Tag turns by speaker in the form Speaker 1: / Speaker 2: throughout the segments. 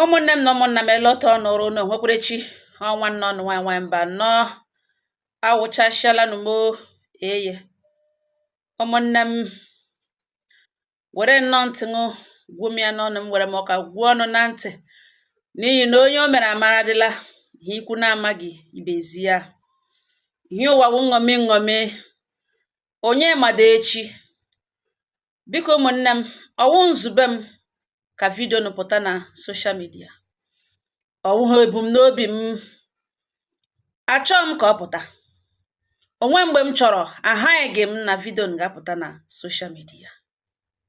Speaker 1: Ụmụnne m na ụmụnna m, elọta ọnụrụ unu nwekwarechi ọnwa nnọọ nụ. Nwaanyị nwaanyị mba nnọọ, awụchasịala nụ m eye. Ụmụnne m, were nnọọ ntị ṅụ gwuo m ya n'ọnụ m, were m ọka gwuo ọnụ na ntị, n'ihi na onye o mere amara adịla ihe ikwu na-amaghị ibezi ya. Ihe ụwa wụ nṅomi nṅomi, onye mada echi. Biko ụmụnne m, ọwụ nzube m ka video nụ pụta na social media, ọwụghị ebumnobi m. Achọọ m ka ọ pụta onwe mgbe m chọrọ ahaghị m na video m ga-apụta na social media.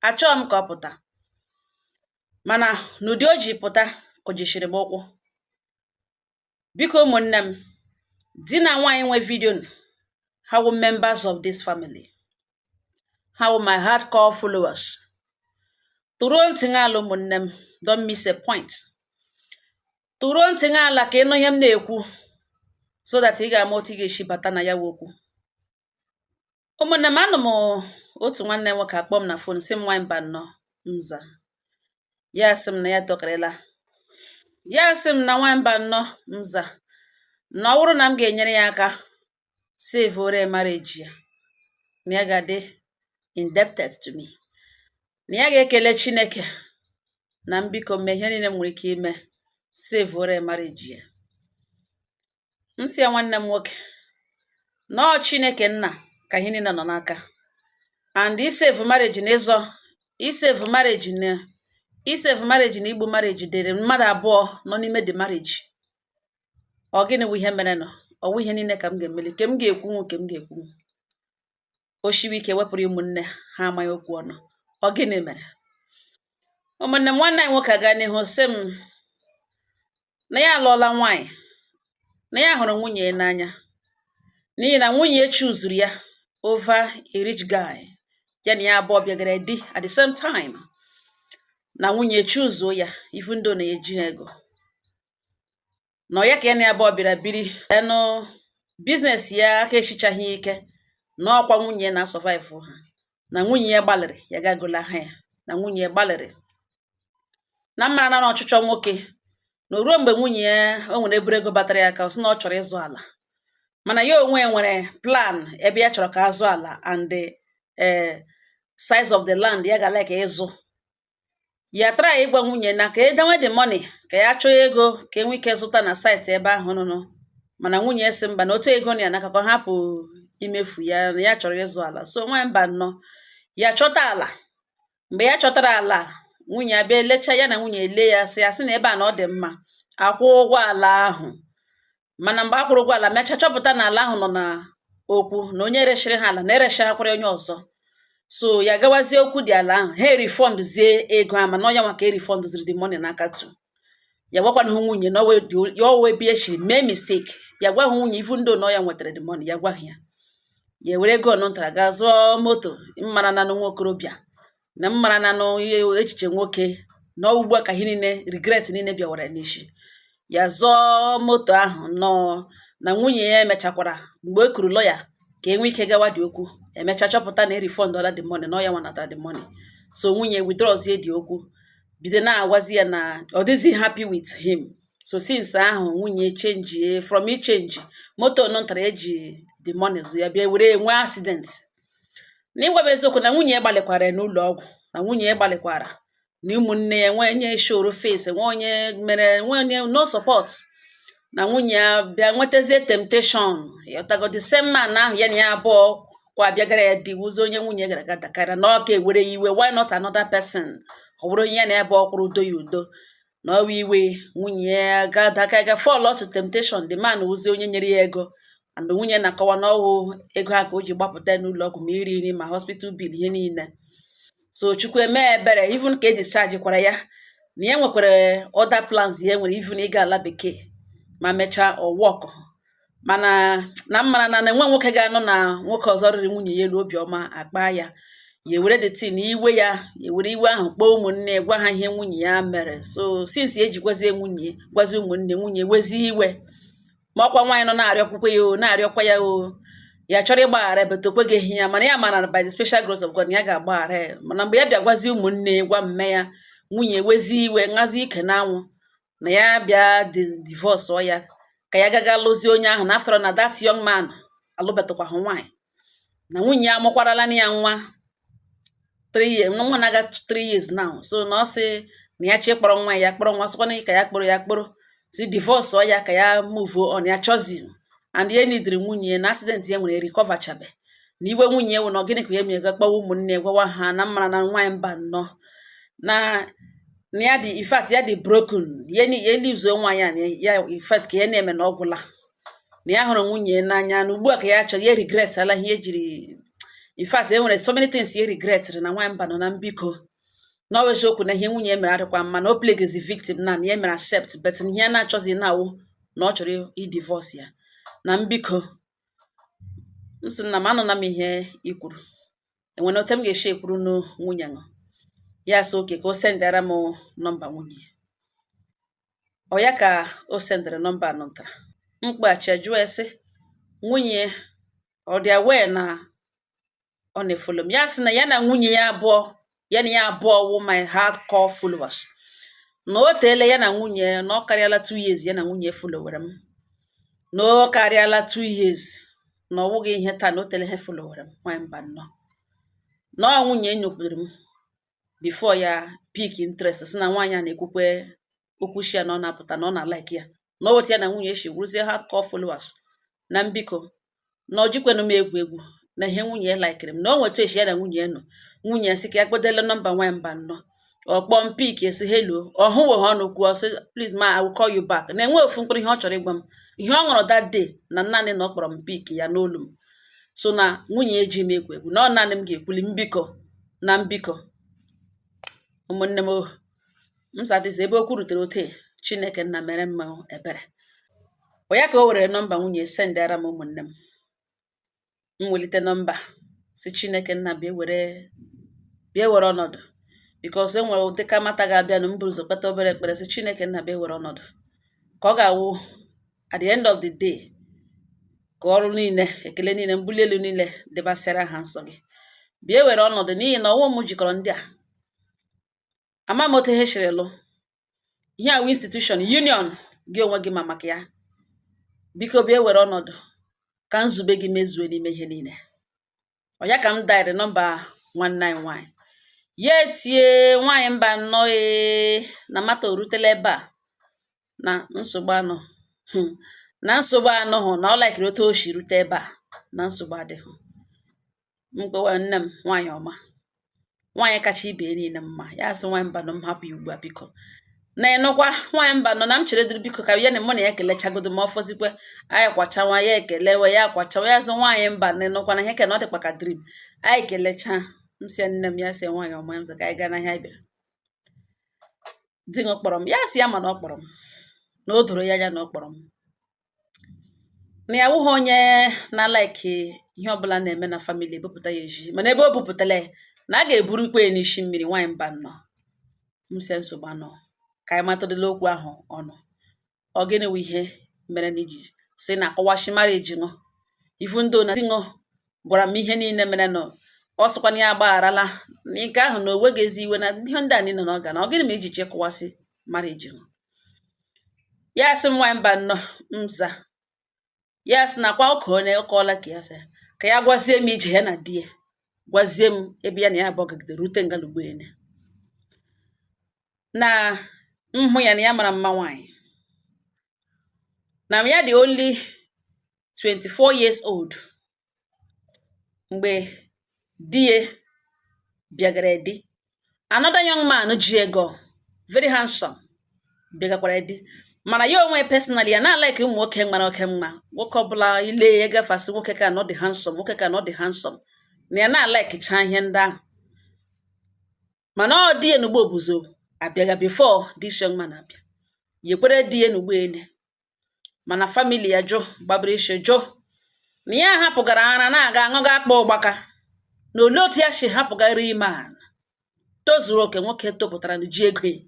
Speaker 1: Achọọ m ka ọ pụta, mana n'ụdị o ji pụta kụjishiri m ụkwụ. Biko ụmụnne m, di na nwaanyị nwe video, ha wụ members of this family, ha wụ my hardcore followers. Tụruo ntị gị ala, ụmụnne m, don't miss a point. Tụruo ntị gị ala ka ịnụ ihe m na-ekwu, so that ị ga-ama otu ị ga-esi bata na ya wụ okwu. Ụmụnne m, anụ m otu nwanne m nwoke akpọ m na phone, sị m, "Nwaanyị mba nnọọ." Nza ya, sị m na ya tọkarịla ya, sị m na, "Nwaanyị mba nnọọ." Nza na ọ bụrụ na m ga-enyere ya aka save ore marriage ya, na ya ga-adị indebted to me, na ya ga-ekele Chineke na m biko mee ihe niile m nwere ike ime save ore marriage ya. M sị ya, "Nwanne m nwoke, na ọ Chineke nna ka ihe niile nọ n'aka, and isave marriage na ịzọ isave marriage na isave marriage na igbu marriage dịrị mmadụ abụọ nọ n'ime the marriage. Ọ gịnị wụ ihe mere nọ? Ọ wụ ihe niile ka m ga-emeli, ke m ga-ekwunwu, ke m ga-ekwunwu o shiwe ike wepụrụ ụmụnne ha amaghị okwu ọnụ. Ọ gịnị mere?" Ụmụnne m, nwanne anyị nwoke aga n'ihu sị m na ya alụọla nwaanyị, na ya hụrụ nwunye ya n'anya, n'ihi na nwunye ya chuzuru ya over a rich guy ya na ya abụọ bịagara di at the same time, na nwunye chuzuo ya even though na ya ejighị ego nọ ya, ka ya na ya abụọ bịara biri enu business ya aka eshichaghị ike, na ọkwa nwunye na survive ha, na nwunye ya gbalịrị ya gagola ha ya, na nwunye ya gbalịrị na mmara na ọchịchọ nwoke, na ruo mgbe nwunye ya o nwere eburu ego batara ya aka, ọ sị na ọ chọrọ ịzụ ala, mana ya onwe nwere plan ebe ya chọrọ ka azụ ala and the size of the land ya ga like ịzụ. Ya try ịgwa nwunye na ka edenwe the money, ka ya chọọ ego ka enwe ike zụta na site ebe ahụ nụnụ, mana nwunye si mba, na otu ego na ya n'aka ka ọ hapụ imefu ya, na ya chọrọ ịzụ ala. So nwa mba nnọọ, ya chọta ala. Mgbe ya chọtara ala, nwunye ya bịa lecha ya, na nwunye ele ya, sị ya sị na ebe a na ọ dị mma, akwụ ụgwọ ala ahụ. Mana mgbe a kwụrụ ụgwọ ala, mechaa chọpụta na ala ahụ nọ na okwu, na onye reshiri ha ala na ereshihakwara onye ọzọ. So ya gawazie okwu dị ala ahụ, ha erefundzie ego ahụ, mana ọ ya nwa ka erefundziri the money n'aka tu. Ya gwakwana nwunye na ya ọwe ebe eshiri mee mistake. Ya gwa nwunye, even though na ọ ya nwetara the money, ya gwaghị ya. Ya were ego ọnụ ntara gaa zụọ moto, mmara na nwa okorobịa na mmara na nụ ihe echiche nwoke na ugbu a ka ihe niile regret niile bịawara n'isi ya. Zụọ moto ahụ nọọ, na nwunye ya emechakwara mgbe e kuru lọya ka enwe ike gawa dị okwu, emecha chọpụta na erefundọla the money, na ọ ya nwanatara the money. So nwunye withdrawzie dị okwu, bido na-agwazi ya na ọ dịghị happy with him. So since ahụ, nwunye change from ichange moto nụ ntara eji the money zụ, ya bịa were nwee accident. Na ịgwa m eziokwu, na nwunye ya gbalịkwara ya n'ụlọ ọgwụ, na nwunye ya gbalịkwara na ụmụnne ya nwee nye showro face, nwe onye mere, nwe onye no support, na nwunye ya bịa nwetazie temptation. Ịghọtago? The same man ahụ ya na ya abụọ kwa bịagara ya di wụzi onye nwunye gara aga dakara na ọ ka ewere ya iwe. Why not another person? Ọ bụrụ onye ya na ya bụ ọkwụrụ udo ya udo na ọwa iwe, nwunye ya ga daka ga fall to temptation. The man wụzi onye nyere ya ego, and nwunye na-akọwa na ọwụ ego ha ka o ji gbapụta n'ụlọ ọgwụ, ma iri nri, ma hospital bill, ihe niile. So Chukwu eme ebere, even ka e discharge kwara ya, na ya nwekwara other plans ya nwere, even ịga ala bekee, ma mechaa ọ work. Mana na mmara na enwe nwoke ga-anụ na nwoke ọzọ rịrị nwunye ya elu, obiọma akpa ya, ya ewere the thing iwe ya, ya ewere iwe ahụ kpọọ ụmụnne, gwa ha ihe nwunye ya mere. So since ejikwazie nwunye gwazie ụmụnne, nwunye wezie iwe, ma ọkwa nwaanyị nọ na-arịọkwukwe ya o, na-arịọkwa ya o, ya chọrọ ịgbaghara, but o kweghị ya. Mana ya mara by the special grace of God na ya ga-agbaghara ya. Mana mgbe ya bịa gwazie ụmụnne, gwa mme ya, nwunye wezie iwe, nhazi ike n'anwụ. Na ya bịa divorce ya, ka ya gaga lụzie onye ahụ, na after all na that young man alụbetụkwahụ nwaanyị, na nwunye ya amụkwarala ya nwa 3 years, nwa na-aga 3 years now. So na ọ sị na ya chi kpọrọ nwa ya kpọrọ nwa, sịkwana ka ya kpọrọ ya kpọrọ, si divorce ya ka ya move on. Ya chọzi and ya nidiri nwunye ya na accident ya nwere recover chabe, na iwe nwunye ya wụ na gịnị ka ya mere, kpọwa ụmụnne gwawa ha na mmara na nwaanyị mba nnọọ na ya dị, in fact ya dị broken, ya ya lizuo nwaanyị a na ya, in fact ka ya na-eme na ọ gwụla, na ya hụrụ nwunye ya n'anya, na ugbu a ka ya chọrọ ya regret ala ihe ejiri. In fact, e nwere so many things ya regret na nwaanyị mba nọ na mbiko, na ọ bụ eziokwu na ihe nwunye ya mere adịkwa mma, na o playgizi victim na ya mere accept, but ihe ya na-achọzi na-awụ na ọ chọrọ i divorce ya na mbiko. M sị na m anụna m ihe i kwuru, enwere otu m ga-esi ekwuru nu nwunye ṅụ. Ya sị oke, ka o sendara m nọmba nwunye ọ ya. Ka o sendịrị nọmba nụtara mkpaghachi, jụọ ya sị nwunye ọ dị aware na ọ na-efollow m. Ya sị na ya na nwunye ya abụọ, ya na ya abụọ wụ my hardcore followers, na o teele ya na nwunye ya, na ọ karịala 2 years ya na nwunye followere m, na ọ karịala 2 years, na ọ wụghị ihe taa, na o teele ha followere m. Nwaanyị mba nnọọ, na ọ nwunye nyokwuru m before ya pick interest, sị na nwaanyị a na-ekwukwe okwu shi ya na ọ na-apụta na ọ na-like ya, na o wetu ya na nwunye shi wụrụzie hardcore followers, na mbiko na ọ jikwenụ m egwu egwu, na ihe nwunye ya likere m, na o nweta echi ya na nwunye ya nọ. Nwunye ya sị ka ya kpọdele nọmba nwaanyị mba nnọọ. Ọ kpọọ m, pick, esi hello, ọ hụwe ha ọnụ kwuo, sị please ma, I will call you back, na enwe ofu mkpụrụ ihe ọ chọrọ ịgwa m, ihe ọ ṅụrụ that day na naanị na ọ kpọrọ m, pick ya n'olu m. So na nwunye ya eji m egwu egwu, na ọ naanị m ga-ekwuli mbikọ na mbikọ. Ụmụnne m, m sadịzi ebe okwu rutere ote. Chineke nna mere mma ebere. Ọ ya ka o were nọmba nwunye sendara m. Ụmụnne m, m welite nọmba, si Chineke nna bịa were, bịa were ọnọdụ, because e nwere ụdịka mata ga-abịanụ. M buru ụzọ kpeta obere ekpere, sị Chineke nna bịa were ọnọdụ, ka ọ ga-awụ at the end of the day, ka ọrụ niile, ekele niile, mbuli elu niile dịbasịara ha nsọ gị. Bịa were ọnọdụ, n'ihi na ọnwụ m jikọrọ ndị a, ama m otu ihe siri lụ ihe awụ institution union gị onwe gị ma maka ya. Biko bịa were ọnọdụ ka nzube gị mezue n'ime ihe niile. Ọ ya ka m daịrị nọmba nwanne anyị nwaanyị, ya etie nwaanyị mba nnọọ ee, na mata orutela ebe a, na nsogbu anọ, na nsogbu anọghụ, na ọ likeri otu o si rute ebe a, na nsogbu adịghị. Mkpewa nne m nwaanyị ọma, nwaanyị kacha ibe ya niile mma. Ya sị nwaanyị mba nọ, m hapụ ya ugbu a, biko, na ịnụkwa nwaanyị mba nọ, na m chere dịrị, biko, ka ya na mụ na ya ekelechagodo, ma ọ fọzikwe anyị kwachawa ya ekelewe ya kwachawa. Ya sị nwaanyị mba na ịnụkwa na ihe ke na ọ dịkwa ka dream. Anyị kelecha, m sị nne m, ya sị nwaanyị ọma, m sị ka anyị gaa n'ahịa. Anyị bịara, di m kpọrọ m, ya sị ya ma na ọ kpọrọ m, na o doro ya anya na ọ kpọrọ m, na ya wụghị onye na-alike ihe ọbụla na-eme na family ebupụta ya eji, mana ebe o bupụtala ya na a ga-eburukwa ya n'isi mmiri. Nwaanyị mba nnọọ, m sị nsogbu anọ, ka anyị matụdịla okwu ahụ ọnụ. Ọ gịnị wụ ihe mere na iji si na akọwashi marriage ṅụ, ifu ndị na di ṅụ gwara m ihe niile mere nụ, ọ sịkwa na ya agbagharala na nke ahụ, na o nweghị iwe na ihe ndị a niile na ọ ga na ọ gịnị ma iji chekọwasị marriage ṅụ. Ya sị m nwaanyị mba nnọọ, mza ya sị na kwa ụka onye ụkọọla, ka ya sị ka ya gwazie m ije ya na di ya, gwazie m ebe ya na ya abụọ gagidere rute ngalugbo ene na nhụ ya, na ya mara mma nwaanyị, na ya dị only 24 years old mgbe di ya bịagara di. Another young man ji ego, very handsome, bịagakwara di, mana ya onwe personally ya na-alike ụmụ nwoke mara oke mma, nwoke ọbụla ile ya gafasị, nwoke ka na ọ dị handsome, nwoke ka na ọ dị handsome, na ya na-alikecha ihe ndị ahụ. Mana ọ di ya n'ugbo buzo abịaga before this young man abịa, yekwere di ya n'ugbo ene, mana family ya jụ, gbabiri isi jụ, na ya hapụgara ara na-aga aṅụga akpa ụgbaka, na olee otu ya si hapụgara ime a tozuru oke, nwoke topụtara na ji ego ya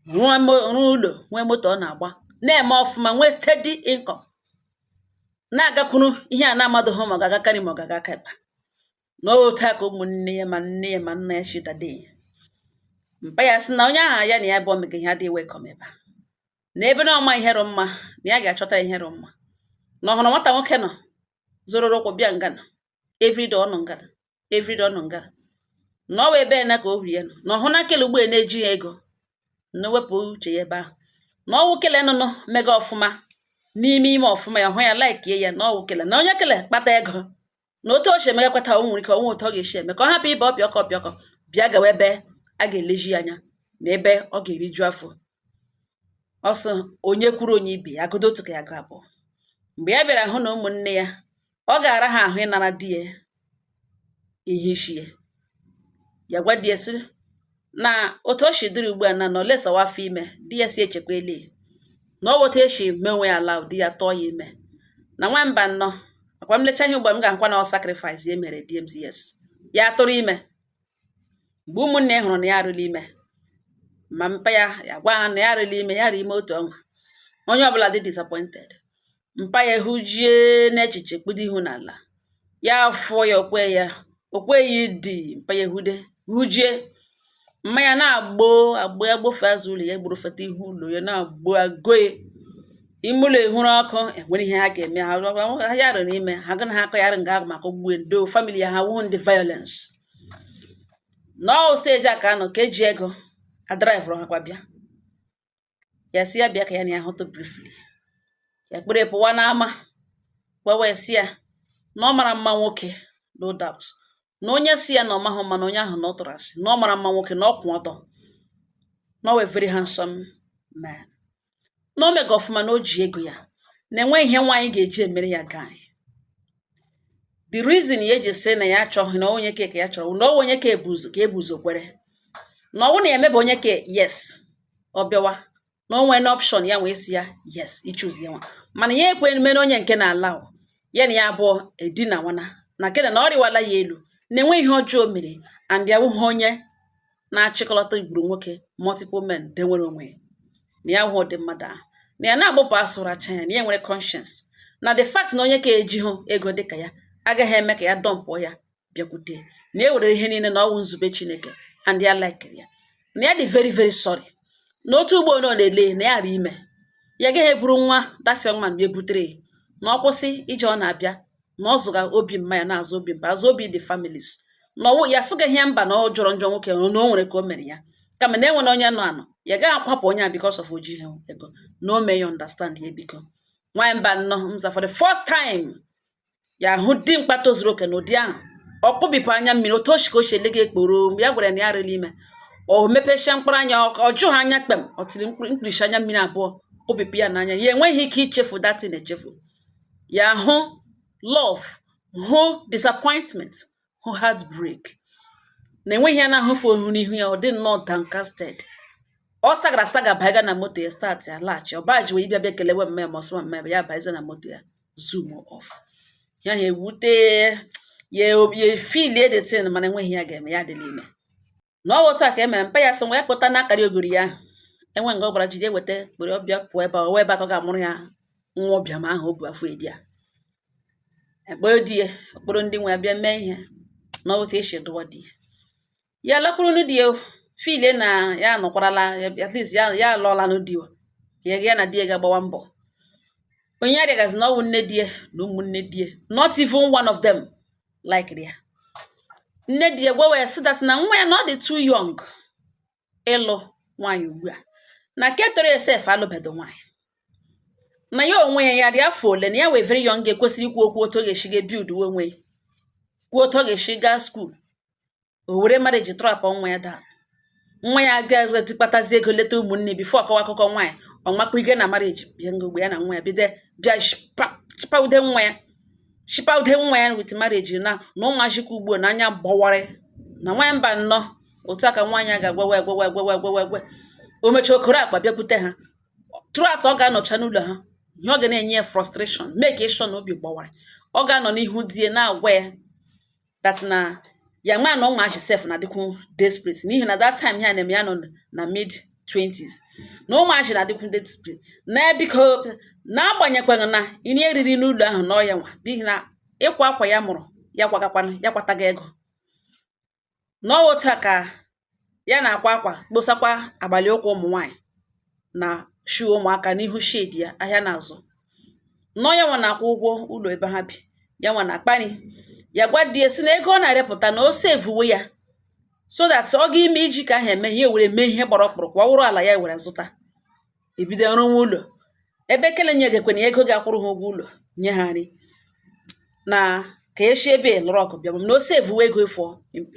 Speaker 1: rụọ ụlọ, nwee moto ọ na-agba, na-eme ọfụma, nwee steady income, na-agakwuru ihe a na-amadụghị ma ọ ga-agakarị ma ọ ga-aga aka ịkpa. Na otu a ka ụmụnne ya ma nne ya ma nna ya si dade ya mpa ya sị na onye ahụ ya na ya bụ omega ihe adịghị welcome ebe a. Na ebe na ọma ihe rụ mma, na ya ga-achọta ihe rụ mma. Na ọhụrụ nwata nwoke nọ zororo ụkwụ bịa ngana everyday, ọ nọ ngana everyday, ọ nọ ngana, na ọ wụ ebe na ka o huru ya nọ, na ọhụ na kele ugbo na-eji ya ego, na wepụ uche ya ebe ahụ, na ọwụ kele nụnụ mega ọfụma n'ime ime ọfụma, ya hụ ya, like ya, na ọwụ kele na onye kele kpata ego, na otu o si emegakwata, o nwere ike onwe otu ọ ga-esi eme ka ọ hapụ ịba ọpịọkọ ọpịọkọ bịa gawa ebe a ga-eleji ya anya na ebe ọ ga-eriju afọ. Ọsọ onye kwuru onye ibe ya agụdo otu ka ya gụ abụọ. Mgbe ya bịara hụ na ụmụnne ya, ọ ga-ara ha ahụ ịnara di ya ihe isi ya, ya gwa di ya sị na otu o si dịrị ugbu a, na olesawa afọ ime di ya si echekwa ele, na ọ otu esi mee onwe ya ala di ya tọọ ya ime. Na nwamba nnọọ akwa m lecha ihe ugbu a, m ga-ahụkwa na ọ sacrifice ya mere di m yes, ya tụrụ ime. Mgbe ụmụnne ya hụrụ na ya arụla ime, ma mpa ya, ya gwa ha na ya arụla ime, ya rụ ime otu ọnwa, onye ọbụla dị disappointed. Mpa ya hụjie n'echiche, kpudo ihu n'ala, ya fụọ ya okwe, ya okwe ya ịdị. Mpa ya ehude hụjie mmanya na-agbọ agbọ, ya gbofe azụ ụlọ ya, gburu feta ihu ụlọ ya, na-agbọ agụe ime ụlọ, ehuru ọkụ. Enwere ihe ha ga-eme ha? Ya rụrụ ime ha gana ha akọ ya nga maka ogbue ndo family ya, ha wụhụ ndị violence n'ọwụ stage a ka anọ ka eji ego adriverụ ha kwa bịa. Ya si ya bịa ka ya na ya hụtụ briefly. Ya kpere pụwa n'ama, gwawa si ya na ọ mara mma nwoke, no doubt, na onye si ya na ọ mahụ mma, na onye ahụ na ọ tụrụ asị, na ọ mara mma nwoke, na ọ kwụ ọtọ, na ọ wee very handsome man, na o mega ọfụma, na o ji ego ya, na enwe ihe nwaanyị ga-eji emere ya guy. The reason ya eji sị na ya achọghị na onye ke ka ya chọrọ, na ọ onye ka ebuzo ka ebuzo kwere na ọ bụrụ na ya emebe onye ke, yes, ọ bịawa na o nwee na option ya nwee si ya yes, ichoose ya nwa, mana ya ekwe mere onye nke na-ala ya na ya abụọ edina nwana na kene na ọ rịwala ya elu, na enwe ihe ọjọọ mere, and ya wụghị onye na-achịkọlọta igburu nwoke, multiple men de nwere onwe na ya wụghị ụdị mmadụ ahụ, na ya na-agbụpụ asụrụ acha ya, na ya nwere conscience, na the fact na onye ka ejighụ ego dịka ya agaghị eme ka ya dumpụọ ya bịakwute, na e were ihe niile na ọwụ nzube Chineke, and ya likere ya, na ya dị very very sorry na otu ugbo na ọ na-ele na ya ara ime ya agaghị eburu nwa that young man bịa butere ya, na ọ kwụsị ije ọ na-abịa, na ọ zụga obi mma ya na-azụ obi mpa, azụ obi the families, na ọwụ ya sụgaghị ya mba, na ọ jọrọ njọ nwoke, na o nwere ka o mere ya, kama na enwere onye nọ anọ ya gaghị akwapụ onye a because of ojighị ego, na o mee ya understand ya. Biko, nwanyị mba nnọọ mza, for the first time ya hụ dimkpa tozuru oke n'ụdị ahụ, ọ kpụbipụ anya mmiri otu o si ka o si ele gị ekporo. Mgbe ya gwara ya na ya arịla ime, o mepechia mkpụrụ anya, ọ jụghị anya kpem, ọ tiri mkpirisi anya mmiri abụọ kpụbipụ ya n'anya. Ya enweghị ike ichefu datin echefu. Ya hụ love, hụ disappointment, hụ heartbreak, na enweghị ya na-ahụfe ohu n'ihu ya. Ọ dị nnọọ downcasted. Ọ stagara staga baiga na moto ya, start ya laghachi. Ọ baji wee bịa bịa kelewe mme ma ọsọ mme ya, baiza na moto ya, zoom off. Ya ha ewute ya, ya feelie the thing, mana enweghị ya ga-eme ya adịla ime. Na ọ otu a ka e mere mpa ya sị nwa ya kpụta n'akara ogori ya ahụ enwe nga ọ gwara jide weta kpere ọbịa pụọ ebe a ọwa ebe a ka ọ ga-amụrụ ya nwa ọbịa ma ahụ o bu afọ edi a ekpoo di ya, okporo ndị nwe ya bịa mee ihe na otu esi dụwa di ya. Ya lakwuru di ya, feelie na ya nọkwarala, at least ya alụọla di ya, ka ya na di ya ga-agbawa mbọ. Onye ya rịagazi na ọwụ nne di ya na ụmụnne di ya, not even one of them like ya. Nne di ya gwawa ya sị that na nwa ya na ọ dị too young ịlụ nwaanyị ugbu a, na ke toro ya sef alụbedo nwaanyị, na ya onwe ya, ya dị afọ ole, na ya wee very young, ekwesịrị ikwu okwu otu ọ ga-esi ga build onwe ya, kwuo otu ọ ga-esi gaa school. O were marriage trap nwa ya down. Nwa ya ga-etikpatazi ego leta ụmụnne before ọkọwa akụkọ nwaanyị ọ makwa ike na marriage bịa ngogbe ya na nwa ya bido bịa chipaude nwa ya, chipaude nwa ya with marriage na ụmụazịkwa ugbu a na anya gbọwarị na nwa mba nnọọ. Otu a ka nwaanyị a ga-agwawa agwawa agwawa agwawa agwa, o mechaa okoro akpa bịakwute ha. Throughout ọ ga-anọcha n'ụlọ ha, ihe ọ ga na-enye ya frustration, mee ka ịshọ na obi gbawara. Ọ ga-anọ n'ihu di ya na-agwa ya that na ya ma na ụmụazị sef na-adịkwu desperate, n'ihi na that time ya na-eme ya nọ na mid 20s, na ụmụazị na-adịkwu desperate, na biko, na-agbanyekwaghị na nri eriri n'ụlọ ahụ na ọya nwa, n'ihi na ịkwa akwa ya mụrụ ya kwagakwanụ ya kwataga ego n'ọwa. Otu a ka ya na-akwa akwa kposakwa abalị ụkwụ ụmụ nwaanyị. Na shoe ụmụaka n'ihu shed ya ahịa na-azụ nọ ya nwa na-akwụ ụgwọ ụlọ ebe ha bi, ya nwa na-akpani ya. Gwa di ya si na ego ọ na-erepụta na o sevuwe ya, so that ọ ga ime iji ka ahụ eme ihe, were mee ihe gbara ọkpụrụkpụ. Ọ wụrụ ala ya were zụta, ebido rụwa ụlọ ebe kele nyegekwana ego ga-akwụrụ ha ụgwọ ụlọ, nye ha nri na ka esi ebe lụrụ ọgụ bịa, na o sevuwe ego for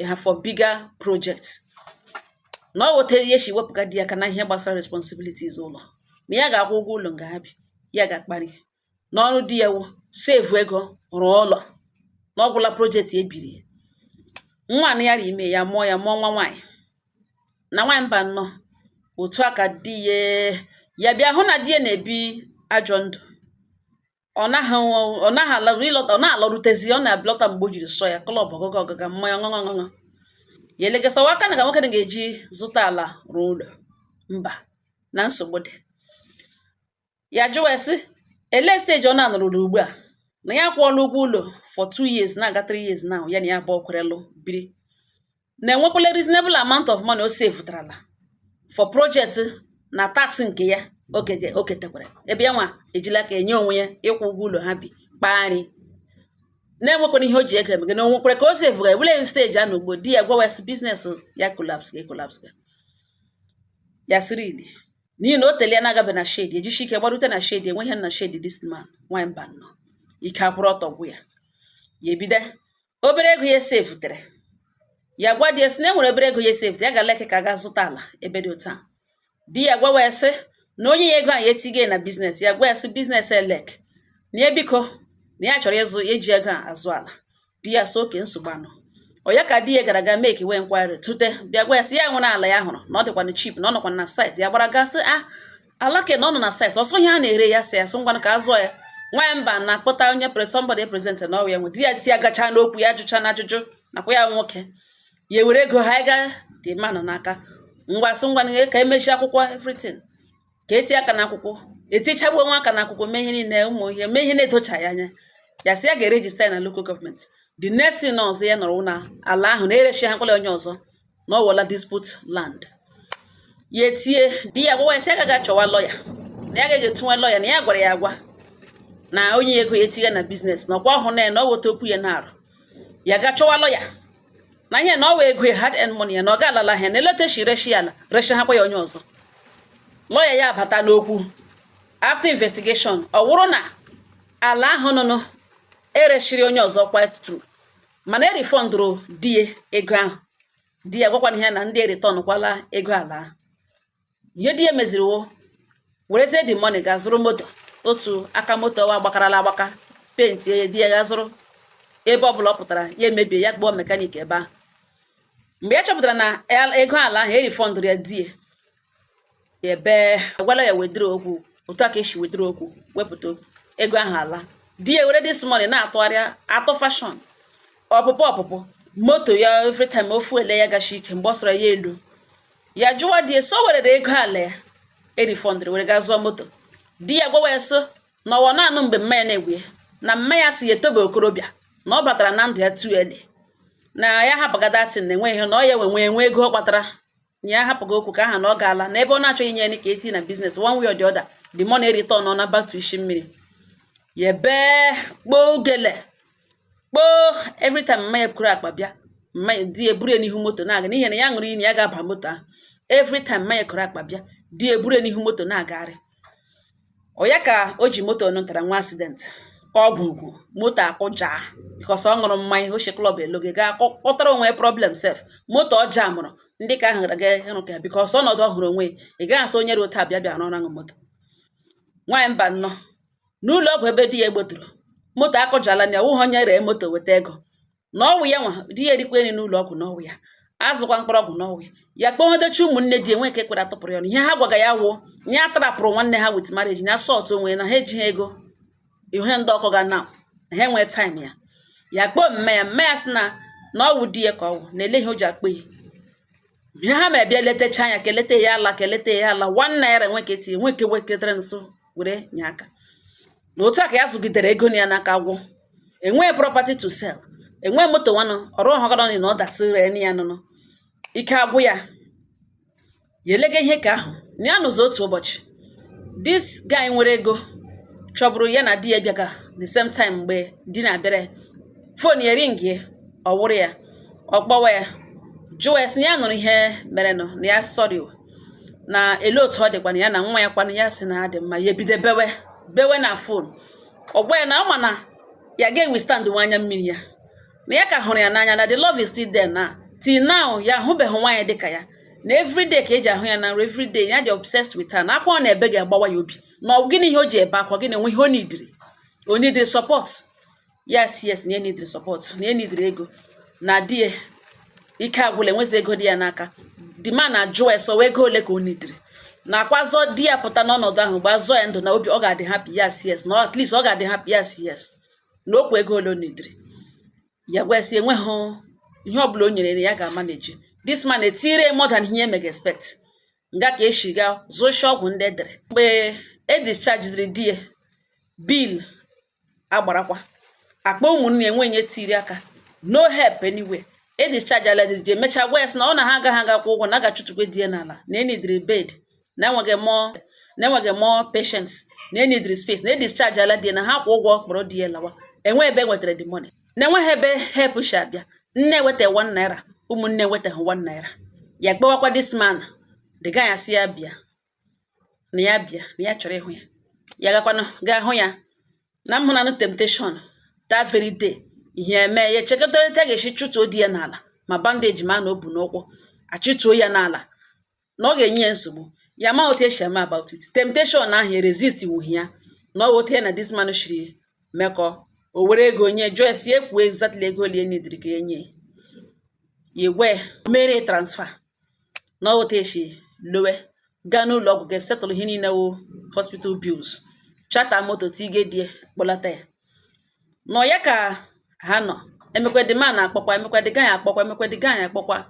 Speaker 1: ha for bigger project, na ọ weta ihe si wepụga di ya aka na ihe gbasara responsibilities ụlọ, na ya ga-akwụ ụgwọ ụlọ nga ha bi, ya ga-akparị n'ọrụ di ya wụ save ego rụọ ụlọ, na ọ gwụla project ebiri nwa na ya ime ya mụọ, ya mụọ nwa nwaanyị na nwaanyị mba nnọọ. Otu a ka di ya ya bịa hụ na di ya na-ebi ajọ ndụ. Ọ naghị ala ịlọta, ọ na-alọrutezi, ọ na-abịalọta mgbe o jiri sọ ya, club, ọgụgụ ọgụga, mmanya ọṅụṅụ ọṅụṅụ. Ya elegasawa aka na ka nwoke ga-eji zụta ala rụọ ụlọ, mba, na nsogbu dị. Ya jụwa sị ele stage ọ na-anọrọ ugbu a, na ya akwụọla ụgwọ ụlọ for 2 years, na-aga 3 years now. Ya na ya abụọ kwerelụ biri, na-enwekwala reasonable amount of money o sevutarala for project na tax nke ya o ketekwara, ebe ya nwa ejila ka enye onwe ya ịkwụ ụgwọ ụlọ ha bi, kpaa nri, na-enwekwana ihe o ji ego emege, na onwekwere ka o sevuga ebule stage a na ugbo. Di ya gwawa sị business ya collapse ga collapse ga ya sịrị ili, n'ihi na o tele ya na-agabe na shed, ejisi ike gbarute na shed, enweghị na shed. This man, nwanyị mba nnọọ, ike akwụrụ ọtọ gwụ ya. Ya ebido obere ego ya esevutere, ya gwa di ya sị na e nwere obere ego ya esevutere, ya ga-aleke ka ga zụta ala ebe dị otu a. Di ya gwawa ya sị na onye ya ego ahụ ya etige na business. Ya gwa ya sị business elek na ya biko, na ya chọrọ ịzụ eji ego a azụ ala. Di ya sị oke nsogbu anọ ọ ya ka di ya gara aga make wee nkwari tute bịa gwa ya sị ya nwere ala ya hụrụ na ọ dịkwana cheap, na ọ nọkwa na site. Ya gbara gasị a ala ke na ọ nọ na site ọsọ ihe a na-ere ya, sị ya sị ngwanụ ka a zụọ ya. Nwaanyị mba na-akpọta onye pre somebody present na ọwụ ya nwe. Di ya ti ya gacha n'okwu ya, jụcha na ajụjụ nakwa ya nwoke ya ewere ego ha ga dị manụ n'aka. Ngwa, sị ngwa ka emechi akwụkwọ, everything, ka etinye aka n'akwụkwọ, etichagbuo nwa aka n'akwụkwọ, mee ihe niile, ụmụ ihe mee ihe na-edochaghị anya. Ya sị ya ga-eregister ya na local government. The next thing ọzọ ya nọrọ na ala ahụ na-erechi ha nkwala onye ọzọ, na ọ wọla dispute land. Ya etie di ya gwawa ya sị ya agaghị achọwa lọya, na ya agaghị etunwe lọya, na ya gwara ya agwa na onye ego ya etinye na business, na ọkwa ọhụụ na ya na ọ weta okwu ya na-arụ ya ga chọwa lọya, na ihe na ọ wee ego ya, hard earned money ya, na ọ ga-alala ha na eleta shi reshi ala reshi hakwa ya onye ọzọ. Lọya ya abata n'okwu. After investigation, ọ wụrụ na ala ahụ nụnụ ereshiri onye ọzọ, quite true, mana erefundụrụ di ya ego ahụ. Di ya gwakwana ihe na ndị ereturn kwala ego ala ahụ. Ihe di ya meziri wo werezie the money ga zụrụ moto, otu aka moto wa gbakarala agbaka, paint ya. Di ya ga zụrụ, ebe ọbụla ọ pụtara ya emebie, ya kpọọ mechanic ebe ahụ. Mgbe ya chọpụtara na ego ala ahụ erefundụrụ ya, di ya ebe agwala ya wedịrị okwu. Otu a ka esi wedịrị okwu, wepụta ego ahụ ala. Di ya were this money na-atụgharị atụ fashion, ọpụpụ ọpụpụ moto ya every time, ofu ele ya gashi ike. Mgbe ọ sọrọ ya elu, ya jụwa di ya so o werere ego ala ya erefundụrụ were gaa zụọ moto. Di ya gwawa ya so na ọwa naanụ mgbe mma ya na-egwu ya, na mma ya si ya etobe okorobịa, na ọ batara na ndụ ya too early, na ya hapụga datin, na enweghị na ọ ya nwe nwe ego ọ kpatara, na ya hapụga okwu ka aha na ọ gaala na ebe ọ na-achọghị inye ya ka etinye na business. One way or the other, the money return ọ na back to isi mmiri. Ya bee kpoo ugele kpoo every time mma ya bukuru akpa bịa, mma ya di ya eburu ya n'ihu moto na-aga, n'ihi na ya ṅụrụ iyi na ya ga-aba moto ahụ. Every time mma ya kuru akpa bịa, di ya eburu ya n'ihu moto na-agagharị. Ọ ya ka o ji moto nụtara nwa accident, ọgwụ ugwu moto akụja, because ọ ṅụrụ mmanya oshi club eloge ga kpọtara onwe ya problem sef. Moto ọ jamụrụ ndị ka ahụ gara ịrụ ka, because ọnọdụ ọ hụrụ onwe ya, ị gaghị asị onye ruo taa bịa bịa rụọra ṅụ moto. Nwaanyị mba nnọọ, n'ụlọ ọgwụ ebe di ya egboturu moto akụjala, na ọwụghị onye ree moto weta ego, na ọwụ ya nwa di ya erikwa nri n'ụlọ ọgwụ, na ọwụ ya azụkwa mkpụrụ ọgwụ, na ọwụ ya ya kpọhodochi ụmụnne di enwe nke kwere atụpụrụ ya ọnụ. Ihe ha gwaga ya wụ ya trapụrụ nwanne ha with marriage, na sọt onwe ya, na ha ejighị ego ihe ndị ọkọ ga na ha enwee time ya. Ya kpọọ mma ya, mma ya sị na na ọwụ di ya ka ọwụ na ele ihe o ji akpọ ya. Ihe ha mere bịa letacha ya, kelete ya ala, kelete ya ala ₦1 nwe ka etinye nwe nke weketere nso were nye aka. Na otu a ka ya zụgidere ego na ya n'aka gwụ, enweghị property to sell, enweghị moto nwanụ ọrụ ọhọgọrọ na ọ dasị ree ya nụnụ. Ike agwụ ya, ya elega ihe ka ahụ Na ya nụzọ otu ụbọchị, this guy nwere ego chọburu ya na di ya bịaga the same time. Mgbe di na-abịara ya, phone ya ringie, ọ wụrụ ya, ọ kpọwa ya, jụọ ya sị na ya nụrụ ihe merenụ, na ya sorry o, na ele otu ọ dịkwana ya na nwa ya kwanụ. Ya sị na ya dị mma. Ya ebido bewe bewe na phone. Ọ gwa ya na ọ ma na ya ga-withstand nwa anya mmiri ya, na ya ka hụrụ ya n'anya, na the love is still there, na till now ya ahụbeghị nwaanyị dịka ya, na everyday ka eji ahụ ya na nrọ, everyday ya dị obsessed with her, na akwa ọ na-ebe ga-agbawa ya obi, na ọ gịnị ihe o ji ebe akwa, gịnị nwe ihe o nidiri, o nidiri support. Yes, na ya nidiri support, na ya nidiri ego, na di ya ike agwụla, enwezi ego dị ya n'aka. The man na-ajụ ya sọ ego ole ka o nidiri, na akwa zọ di ya pụta n'ọnọdụ ahụ, mgbe azọ ya ndụ na obi ọ ga-adị happy. Yes, yes, na at least ọ ga-adị happy. Yes, na okwu ego ole o nidiri. Ya gwa sị enweghị ihe ọbụla o nyere ya ga-ama na-eji. This man etire more than ihe emega expect. Nga ka esi ga zụcha ọgwụ ndị edere. Mgbe e dischargeziri di ya, bill agbarakwa akpa ụmụnne enwe nye tiri aka, no help anywhere. E discharge ala dị, emechaa gwa ya sị na ọ na ha agaghị aga kwụ ụgwọ, na a ga-achụtụkwe di ya n'ala, na enidiri bed, na enweghị more patients, na enidiri space, na e discharge ala di ya, na ha kwụ ụgwọ kpọrọ di ya lawa. Enwe ebe nwetara the money, na enweghị ebe help si abịa. Nne eweta 1 naira, ụmụnne ewetaghị 1 naira. Ya kpewakwa this man. The guy asị ya bịa, na ya bịa, na ya chọrọ ịhụ ya. Ya gakwanụ gaa hụ ya na mhụnanụ temptation. That very day, ihe eme ya, echekọta etu a ga-esi chụtuo di ya n'ala, ma bandage ma na o bu n'ụkwụ achụtuo ya n'ala, na ọ ga-enye ya nsogbu. Ya ma otu esi eme about it. Temptation ahụ resist wuhi ya, na ọ otu ya na this man shiri mekọ. O were ego nye, jụọ ya si ekwuo exactly ego ole nidiri ka enye ya, egwe mere transfer, na ọ otu esi lowe gaa n'ụlọ ọgwụ, ga-esetụlụ ihe niile wụ hospital bills, charter moto tige die kpọlata ya. Nọ ya ka ha nọ emekwa. The man akpọkwa, emekwa the guy akpọkwa, emekwa the guy akpọkwa,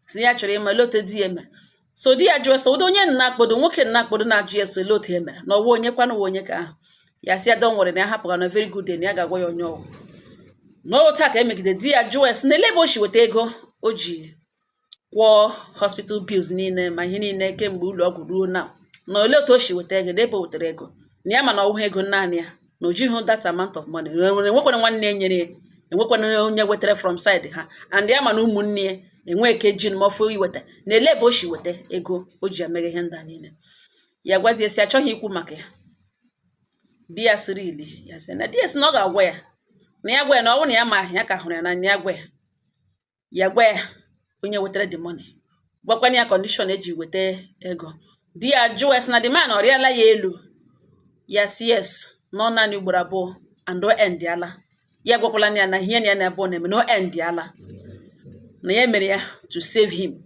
Speaker 1: si ya chọrọ ịma ele otu di ya mere. So di ya jụọ so ụdị onye nna akpodo, nwoke nna akpodo na-ajụ ya so ele otu e mere, na ọwụ onye kwanụ wụ onye ka ahụ. Ya sị ya don't worry, na ya hapụga na very good day, na ya ga-agwa ya onye ọwụ. Na otu a ka emegide, di ya jụọ ya sị na ele ebe o si weta ego o ji kwụọ hospital bills niile ma ihe niile kemgbe ụlọ ọgwụ ruo na ole otu o si weta ego, na ebe o wetara ego, na ya ma na ọwụghị ego naanị ya, na o jighị that amount of money, enwere enwekwana nwanne ya nyere ya, enwekwana onye wetara from side ha, and ya ma na ụmụnne ya enwe eke ji ma ọfụ iweta, na ele ebe o si weta ego o ji emeghe ihe ndị a niile. Ya gwa di ya sị achọghị ikwu maka ya. Di ya sịrị ili ya sị na di ya sị na ọ ga-agwa ya, na ya gwa ya na ọ bụrụ na ya ma ya ka hụrụ ya n'anya, ya gwa ya, ya gwa ya onye wetara the money, gwakwana ya condition eji weta ego. Di ya jụọ ya sị na the man ọ rịala ya elu. Ya sị yes, nọ naanị ugboro abụọ and o endiala. Ya gwakwala ya na ihe na ya na abụọ na-eme na o endiala, na ya mere ya to save him.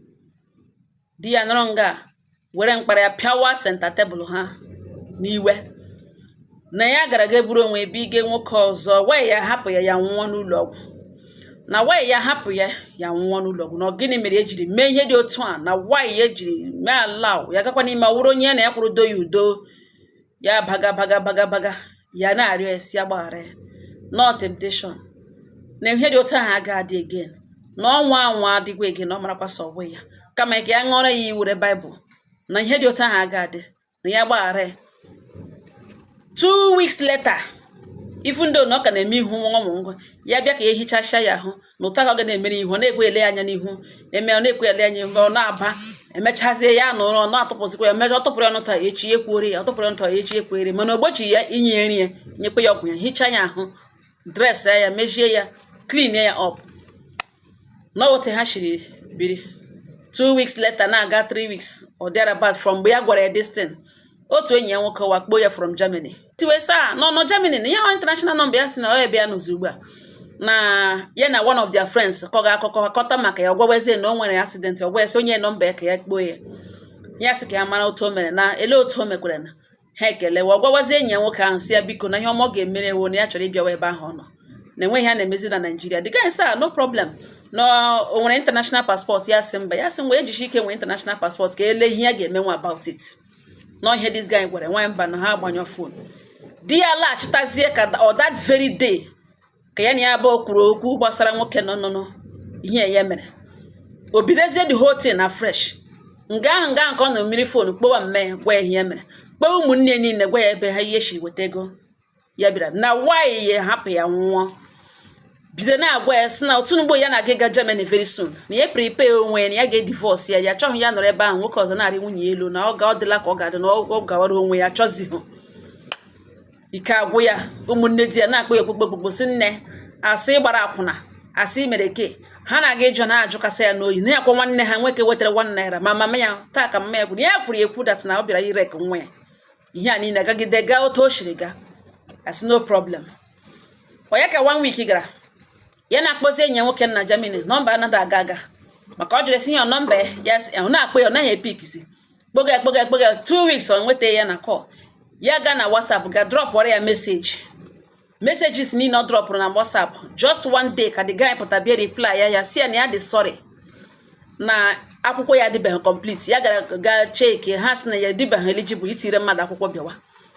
Speaker 1: Di ya nọrọ nga were mkpara ya pịawa center table ha n'iwe, na ya gara ga eburu onwe ebe ige nwoke ọzọ wee ya hapụ ya, ya nwụọ n'ụlọ ọgwụ, na why ya hapụ ya, ya nwụọ n'ụlọ ọgwụ, na ọ gịnị mere ejiri mee ihe dị otu a, na why ya ejiri mee ala ya gakwa n'ime ọ wụrụ onye ya na ya kwụrụ do ya udo. Ya baga baga baga baga, ya na-arịọ ya si ya gbaghara ya, no temptation, na ihe dị otu ahụ aga adị again, na ọnwa anwa adịgwa again, na ọ marakwa sọ ọgwụ ya kama ka ya ṅụọrọ ya iwere Baịbụl, na ihe dị otu ahụ aga adị, na ya gbaghara ya. 2 weeks later, even though na ọ ka na-eme ihu ọnwụ ngwa, ya bịa ka ya ehichasịa ya ahụ na ụta ka ọ ga na-emere ihu, ọ na-ekwe ele anya n'ihu eme, ọ na-ekwe ele anya ihu, ọ na-aba. Emechazie ya nụrụ, ọ na-atụpụzikwa ya mejọ, ọ tụpụrụ ya ọnụ taa, echi ekwuore ya, ọ tụpụrụ ya ọnụ taa, echi ekwuere, mana o gbochighị ya inye ya nri, ya nyekwa ya ọgwụ, ya hichaa ya ahụ, dress ya, mejie ya, clean ya up. N'ote ha shiri biri. 2 weeks later, na-aga 3 weeks or thereabout from mgbe ya gwara ya this thing, otu enyi ya nwoke wakpo ya from Germany, tiwe saa nọ nọ Germany, na ya international number ya, si na ọ ebe ya nọzi ugbu a, na ya na one of their friends kọga akụkọ kọta maka ya. Ọgwawezie na o nwere accident. Ọgwa ya sị onye nọmba ya ka ya kpoo ya. Ya sị ka ya mara otu o mere, na ele otu o mekwere, na ha ekelewa. Ọgwawazie enyi ya nwoke ahụ, si ya biko, na ihe ọma ọ ga-emere ewo, na ya chọrọ ịbịawa ebe ahụ ọ nọ, na enweghị ha na-emezi na Naijiria. The guy sị no problem, na o nwere international passport. Ya sị mba. Ya sị nwa ejisi ike nwee international passport, ka ele ihe ya ga-emenwe about it. Na ihe this guy gwara nwa mba na ha agbanyụ phone. Di ya laghachitazie ka ọ that very day ka ya na ya abụọ kwuru okwu gbasara nwoke nọ nụnụ ihe ya mere, o bidozie the whole thing na fresh. Nga ahụ, nga ahụ ka ọ nọ mmiri phone kpọwa mme, gwa ya ihe ya mere, kpọọ ụmụnne niile, gwa ya ebe ha ihe si weta ego ya bịara na why ya hapụ ya nwụọ. Bido na-agwa ya sị na otu mgbe ya na-aga ịga Germany very soon, na ya prepare onwe ya, na ya ga-edivorce ya. Ya achọghị ya nọrọ ebe ahụ nwoke ọzọ na-arị nwunye elu, na ọ ga ọ dịla ka ọ ga-adị, na ọ gawara onwe ya, achọzighị. Ike agwụ ya. Ụmụnne di ya na-akpọ ya okpukpe okpukpo, sị nne asị gbara akwụna, asị mere ke ha na-aga ịjụ, na-ajụkasị ya n'oyi, na ya kwa nwanne ha nwoke wetara 1 naira. Ma mama ya taa ka mama ya kwuru, ya kwuru ekwu that na ọ bịara irek nwa ya. Ihe a niile gagide gaa otu o siri gaa, asị no problem. Ọ ya ka one week gara, ya na-akpọzi enyi ya nwoke na Germany, nọmba anaghị aga aga, maka ọ jụrụ esi ya nọmba ya, ọ na-akpọ ya, ọ naghị epickisi. Kpoga, kpoga, kpoga, 2 weeks ọ nweta ya na call. Ya gaa na WhatsApp, ga dropụrụ ya message. Messages niile ọ dropụrụ na WhatsApp, just one day ka the guy pụta bịa reply ya. Ya si ya na ya dị sorry, na akwụkwọ ya adịbeghị complete. Ya gara ga check, ha sị na ya adịbeghị eligible itire mmadụ akwụkwọ bịawa,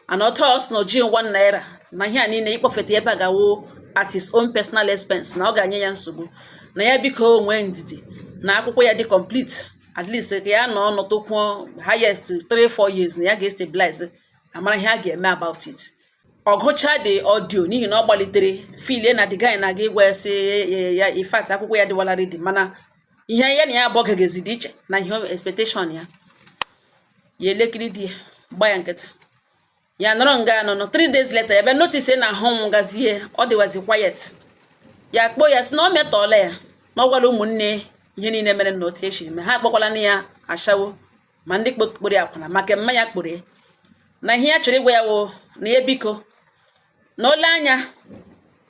Speaker 1: and ọtọ sị na o jighị 1 naira, na ihe a niile ịkpọfeta ebe a gawo at his own personal expense, na ọ ga-nye ya nsogbu, na ya biko nwee ndidi na akwụkwọ ya dị complete, at least ka ya nọ nọtụkwuo highest 3-4 years, na ya ga-estabilize, amara ihe a ga-eme about it. Ọ gụcha the audio, n'ihi na ọ gbalitere filie na the guy na-aga ịgwa ya sị ya in fact akwụkwọ ya dịwala ready, mana ihe ya na ya abụọ gegezi dị iche na ihe expectation ya. Ya elekiri di ya, gba ya nkịtị. Ya nọrọ nga anọnọ. 3 days later, ebe notice na ahụ m gazie, ọ dịwazi quiet. Ya kpọọ ya, sị na ọ metọọla ya, na ọ gwara ụmụnne ihe niile mere na otu eshiri mee. Ha akpọkwala na ya ashawo, ma ndị kpokporo ya akwụna maka mmanya kporo ya, na ihe ya chọrọ ịgwa ya wụ na ya biko na ole anya.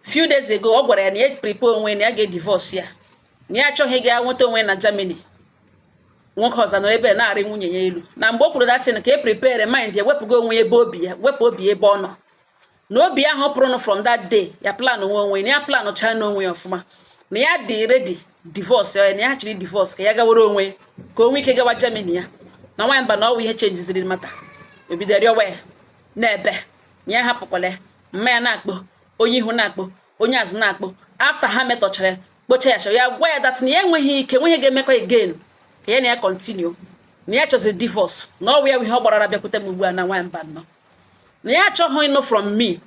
Speaker 1: Few days ago ọ gwara ya na ya prepare onwe na ya ga-edivorce ya, na ya achọghị ga nweta onwe na Germany, nwoke ọzọ nọrọ ebe na-arị nwunye ya elu. Na mgbe o kwuru that thing, ka e prepare mind ya, wepụgo onwe ya ebe obi ya, wepụ obi ya ebe ọ nọ, na obi ahụ pụrụnụ. From that day, ya plan onwe onwe na ya, plan cha n'onwe ya ọfụma, na ya dị ready divorce ya, na ya chọrọ divorce ka ya gawara onwe, ka o nwee ike gawa Germany ya. Na nwaanyị mba, na ọwụ ihe changeziri mata. O bido rịọwa ya n'ebe na ya hapụkwala ya. Mma ya na-akpọ onye ihu, na-akpọ onye azụ, na-akpọ. After ha metọchara ya, kpocha ya, ya gwa ya that na ya enweghị ike, enweghị ga-emekwa again ka ya na ya continue, na ya chọziri divorce, na ọwụ ya bụ ihe ọ gbarara bịakwute m ugbu a. Na nwaanyị mba nnọọ, na ya achọghị ịnụ from me.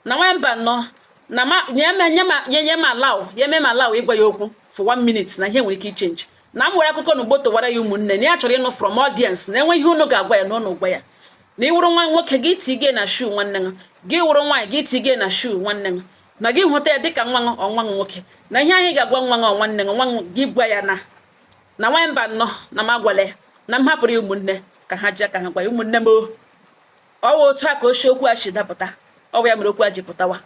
Speaker 1: Na nwaanyị mba nnọọ, na ma nye ma nye m allow, ya eme m allow ịgwa ya okwu for one minute, na ihe nwere ike ichange, na m were akụkọ na ugbo tụwara ya ụmụnne, na ya chọrọ ịnụ from audience, na enwe ihe unu ga-agwa ya, na unu gwa ya na ịwụrụ nwa nwoke gị tige na shoe nwanne gị, gị wụrụ nwaanyị gị tige na shoe nwanne gị, na gị hụta ya dịka nwa gị ọ nwa gị nwoke, na ihe anyị ga-agwa nwa gị ọ nwanne gị, nwa gị gwa ya. Na nwaanyị mba nnọọ, na m agwala ya, na m hapụrụ ya ụmụnne ka ha ji aka ha gwa ya. Ụmụnne m o, ọwụ otu a ka oshi okwu a si dapụta. Ọ bụ ya mere okwu a ji pụtawa.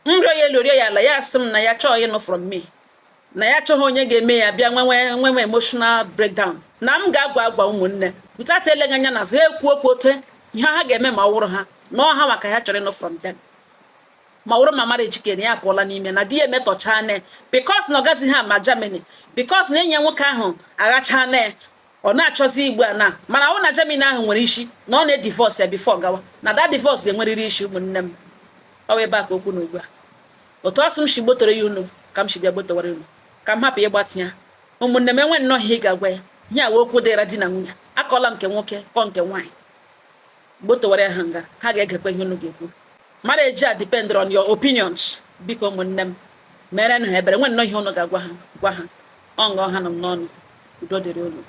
Speaker 1: M rịọ ya elu, rịọ ya ala, ya asị m na ya chọọ ịnụ from me, na ya achọghị onye ga-eme ya bịa nwenwe nwenwe emotional breakdown, na m ga-agwa agwa ụmụnne without eleghị anya n'azụ, ha ekwu okwu otu ihe ha ga-eme ma ọ wụrụ ha na ọha maka ya chọrọ ịnụ from them, ma wụrụ ma marriage kene ya apụọla n'ime, na di ya emetọchaa ne, because na ọ gazighị ama Germany, because na enyi ya nwoke ahụ aghacha ne, ọ na-achọzi igbu a na mana ọ na Germany ahụ nwere isi, na ọ na-edivorce ya before gawa, na that divorce ga-enwerịrị isi. Ụmụnne m, ọ bụ ebe a ka okwu na ugbu a otu ọsọ m si gbotoro ya unu, ka m si bịa gbotowara unu, ka m hapụ ịgbatị ya. Ụmụnne m, enwe nnọọ ihe ị ga-agwa ya. Ihe a wee okwu dịra di na nwunye. Akọla m nke nwoke, kpọọ nke nwaanyị, gbotowara ya ha nga ha ga-egekwa ihe unu ga-ekwu. Marriage a depend on your opinions. Biko ụmụnne m, merenụ ha ebere. Nwe nnọọ ihe unu ga-agwa ha, gwa ha. Ọ ṅụọ ha nọ m n'ọnụ. Udo dịrị unu.